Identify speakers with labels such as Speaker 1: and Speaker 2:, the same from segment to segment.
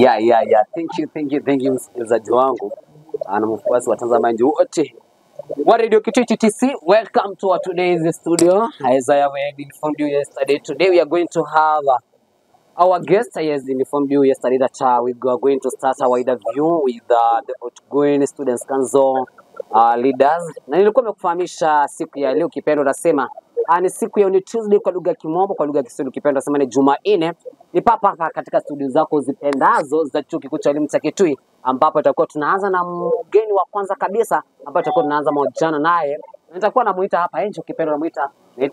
Speaker 1: Yeah. Thank you, thank you, thank you msikilizaji wangu na mfuasi wa watazamaji wote wa Radio Kitui TTC. Welcome to our today's studio. As I have informed you yesterday, today we are going to have our guest. I has informed you yesterday that we are going to start our interview with the outgoing Students Council leaders. Na nilikuwa nimekufahamisha siku ya leo, kipendo unasema ni siku ya ni Tuesday kwa lugha ya Kimombo, kwa lugha ya Kiswahili ukipenda unasema ni Jumanne. Ni papa hapa katika studio zako zipendazo za Chuo Kikuu cha Elimu cha Kitui, ambapo tutakuwa tunaanza na mgeni wa kwanza kabisa ambaye tutakuwa tunaanza mahojiano naye. Nitakuwa namuita hapa nje, ukipenda namuita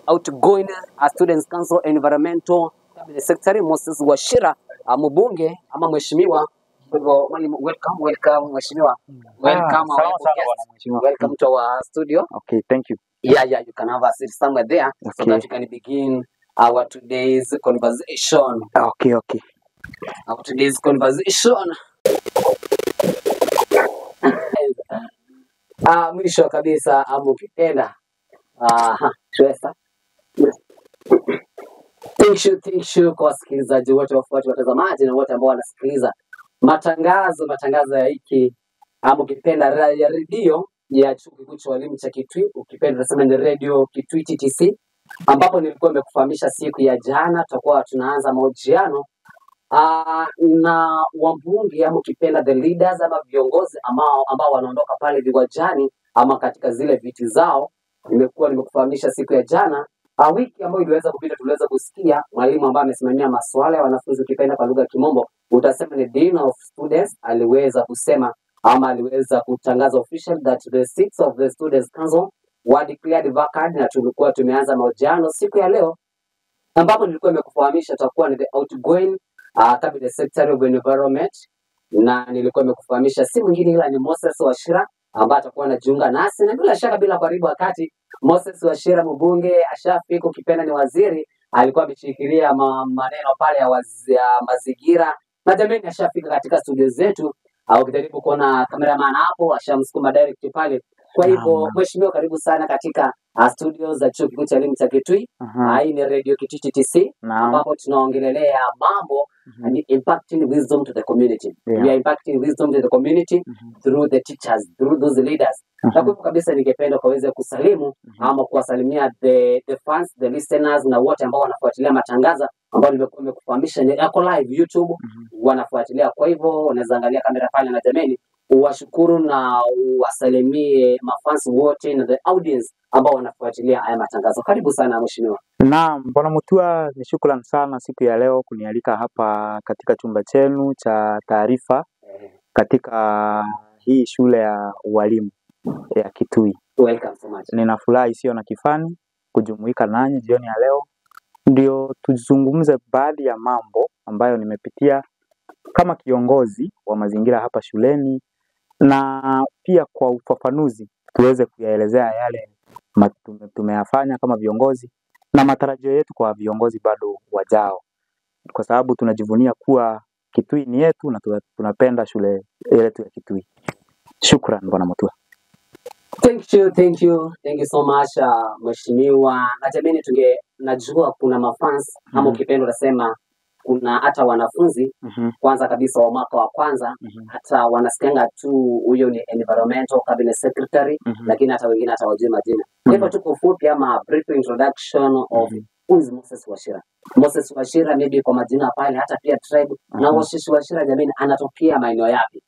Speaker 1: outgoing Students Council Environmental Cabinet Secretary Moses Wachira, mbunge ama mheshimiwa. Kwa hivyo mwalimu, welcome, welcome mheshimiwa. Welcome our
Speaker 2: Salama sana
Speaker 1: guest.
Speaker 2: bwana mheshimiwa.
Speaker 1: Welcome to our studio.
Speaker 2: Okay, thank you.
Speaker 1: Yeah, you can have a seat somewhere there so
Speaker 2: Okay.
Speaker 1: that you can begin our today's conversation.
Speaker 2: Okay.
Speaker 1: Our today's conversation. Mwisho kabisa ama ukipenda. Aha, Shwesa. Thank you kwa wasikilizaji wote, wafuati, watazamaji na wote ambao wanasikiliza matangazo ya hiki ama ukipenda ya redio ya Chuo Kikuu cha Walimu cha Kitui, ukipenda tunasema ni Radio Kitui TTC, ambapo nilikuwa nimekufahamisha siku ya jana tutakuwa tunaanza mahojiano na wabunge ama ukipenda the leaders ama viongozi ambao wanaondoka pale viwanjani ama katika zile viti zao. Nimekuwa nimekufahamisha siku ya jana, wiki ambayo iliweza kupita, tuliweza kusikia mwalimu ambaye amesimamia masuala ya wanafunzi, ukipenda kwa lugha ya Kimombo utasema ni Dean of Students, aliweza kusema ama aliweza kutangaza official that the seats of the Students Council were declared vacant, na tulikuwa tumeanza mahojiano siku ya leo ambapo nilikuwa nimekufahamisha takuwa ni the outgoing Cabinet Secretary of Environment, na nilikuwa nimekufahamisha si mwingine ila ni Moses Wachira ambaye atakuwa anajiunga nasi, na bila shaka, bila kuharibu wakati, Moses Wachira mbunge ashafika, ukipenda ni waziri, alikuwa ameshikilia maneno pale ya mazingira na jamani, ashafika katika studio zetu. Au ukijaribu kuona cameraman hapo ashamsukuma direct pale. Kwa hivyo
Speaker 2: Naam.
Speaker 1: mheshimiwa, karibu sana katika studio za Chuo Kikuu cha Elimu cha Kitui. Hii ni Radio Kitui TTC ambapo tunaongelelea mambo and impacting wisdom to the community. We are impacting wisdom to the community through the teachers, through those leaders. Na kwa hivyo kabisa ningependa ukaweze kusalimu ama kuwasalimia the fans, the listeners na wote ambao wanafuatilia matangazo ambayo nimekuwa nimekufahamisha ni yako live YouTube wanafuatilia. Kwa hivyo unaweza angalia kamera pale na jameni, uwashukuru na uwasalimie mafans wote na the audience ambao wanafuatilia haya matangazo. Karibu sana mheshimiwa.
Speaker 2: Naam, Bwana Mutua, ni shukran sana siku ya leo kunialika hapa katika chumba chenu cha taarifa katika hii shule ya ualimu ya Kitui.
Speaker 1: Welcome so much.
Speaker 2: Nina furaha isiyo na kifani kujumuika nanyi jioni ya leo, ndio tuzungumze baadhi ya mambo ambayo nimepitia kama kiongozi wa mazingira hapa shuleni, na pia kwa ufafanuzi tuweze kuyaelezea yale tumeyafanya kama viongozi na matarajio yetu kwa viongozi bado wajao, kwa sababu tunajivunia kuwa Kitui ni yetu na tunapenda shule yetu ya Kitui. Shukran Bwana Mutua.
Speaker 1: Thank you, thank you, thank you so much mheshimiwa. Na jamani, tunge najua kuna mafans ama ukipenda utasema kuna hata wanafunzi kwanza kabisa wa mwaka wa kwanza hata wanasikianga tu huyo ni environmental cabinet secretary, lakini hata wengine hata wajui majina. Kwa hivyo tu kwa ufupi ama brief introduction of who is Moses Wachira. Moses Wachira maybe kwa majina pale, hata pia tribe na Moses Wachira jamani, anatokea maeneo yapi?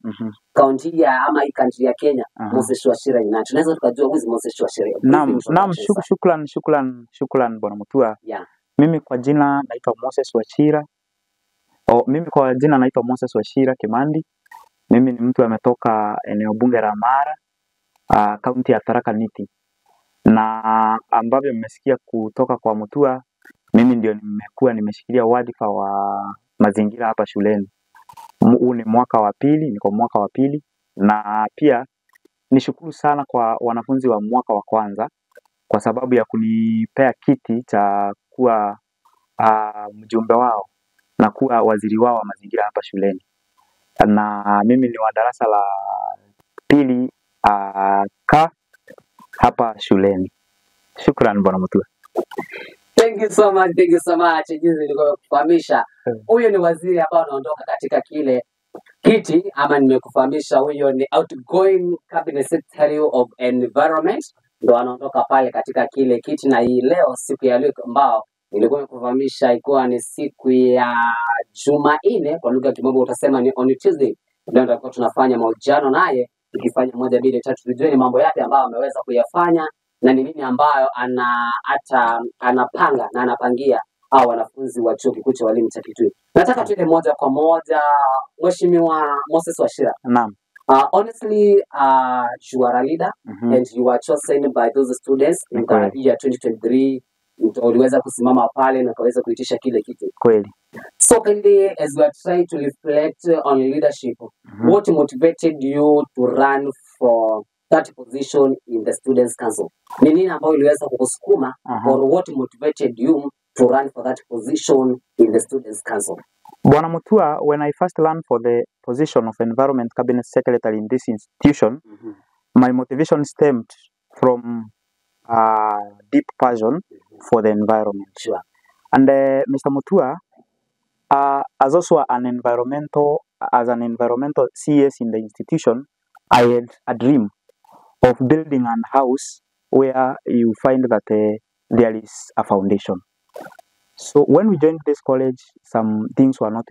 Speaker 1: Kaunti ya ama hii country ya Kenya, Moses Wachira ni nani? Tunaweza tukajua who is Moses Wachira. Brief
Speaker 2: Naam,
Speaker 1: introduction, sir.
Speaker 2: Shukran, shukran, shukran Bwana Mutua. Mimi kwa jina naitwa Moses Wachira. Oh, mimi kwa jina naitwa Moses Wachira Kimandi. Mimi ni mtu ametoka eneo bunge la Mara, kaunti ya Tharaka Nithi. Na ambavyo mmesikia kutoka kwa Mutua, mimi ndio nimekuwa nimeshikilia wadhifa wa mazingira hapa shuleni. Huu ni mwaka wa pili, niko mwaka wa pili, na pia nishukuru sana kwa wanafunzi wa mwaka wa kwanza kwa sababu ya kunipea kiti cha kuwa mjumbe wao na kuwa waziri wao wa mazingira hapa shuleni. Na mimi ni wa darasa la pili K hapa shuleni. Shukran Bwana Mutua.
Speaker 1: Thank you so much, thank you so much. Jinsi nilikuwa kufahamisha, huyu ni waziri ambao anaondoka katika kile ama nimekufahamisha huyo ni outgoing cabinet secretary of environment, ndo anaondoka pale katika kile kiti, na hii leo siku ya leo ambao nilikuwa nimekufahamisha ikiwa ni siku ya Jumanne, kwa lugha ya kimombo utasema ni on Tuesday, ndio tutakuwa tunafanya mahojiano naye, tukifanya moja mbili tatu, tujue ni mambo yapi ambayo ameweza kuyafanya na ni nini ambayo ana hata anapanga na anapangia hao wanafunzi wa chuo kikuu cha walimu cha Kitui. Nataka tuende moja kwa moja, Mheshimiwa Moses Wachira.
Speaker 2: Naam.
Speaker 1: Honestly, you are a leader and you were chosen by those students
Speaker 2: Ni
Speaker 1: in the
Speaker 2: kweli.
Speaker 1: year 2023. Uliweza kusimama pale na ukaweza kuitisha kile kitu.
Speaker 2: Kweli.
Speaker 1: So kindly, as we are trying to reflect on leadership, what motivated you to run for that position in the Students' Council? Ni nini ambayo iliweza kukusukuma or what motivated you to run for that position in the Students' Council?
Speaker 2: Bwana Mutua, when I first ran for the position of Environment Cabinet Secretary in this institution, my motivation stemmed from a deep passion for the environment.
Speaker 1: Sure.
Speaker 2: And Mr. Mutua, as also an environmental, as an environmental CS in the institution, I had a dream of building an house where you find that there is a foundation. So when we joined this college, some things were not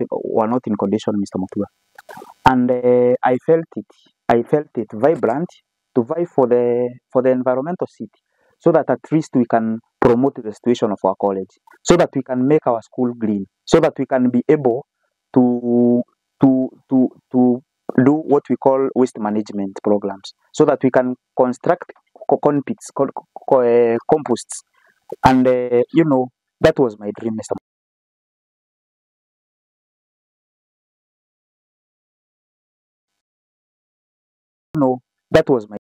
Speaker 2: in condition, Mr. Mutua, and I felt it. I felt it vibrant to vie for the environmental seat, so that at least we can promote the situation of our college, so that we can make our school green, so that we can be able to do what we call waste management programs, so that we can construct corn pits, composts, and you know, that was my dream, Mr. No, that was my